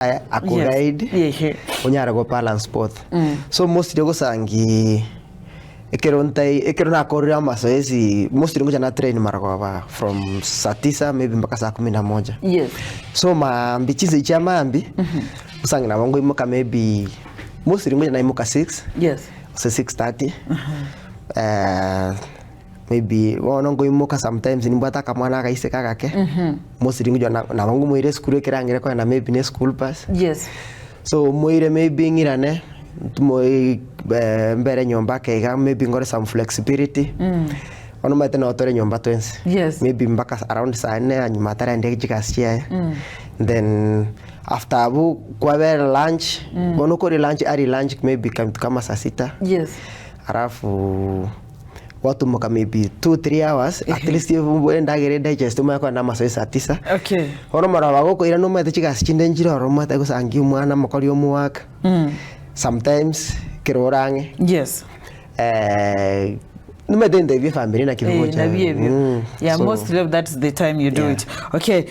Nyasaye ako guide Yes. onyare go balance both. So mostly ogosangi ekero ntai ekero nakorire amazoezi mostly ngocha na train marogoba from saa tisa maybe mpaka saa kumi na moja. Yes. So maambia chinsa chia maambia osange nabo nkoimoka maybe mostly ngocha naimoka six Yes. gose 6:30 maybe bono nkoimoka sometimes nimbwate akamwana agaiseke agake mostly ngochia na nabo nkomoira esukuru ekero ang'ire kogenda maybe na eschool bus Yes. so moire maybe ng'irane ntimoe mbere nyomba ake iga maybe nkore some flexibility bono omanyete nabo tore nyomba twensi Yes. maybe mpaka around saa nne nyuma ataraenda chigasi chiaye then after abwo kwabera lunch bono okoria lunch early lunch maybe kama saa sita Yes. Alafu gwatumoka maybe 2 3 hours at least endagera edigest omanye kogenda amasoesi saa tisa. Okay. Bono omorero bagokoira nomanyete chigasi chinde nchire ororo omanyete gosangia omwana mokori omoaka sometimes ekero ore ang'e Yes. nomanyete ebinto ebio bia efamiri naki Eh, bigocha nabio ebio. Yeah, so mostly that's the time you do Yeah. it. Okay.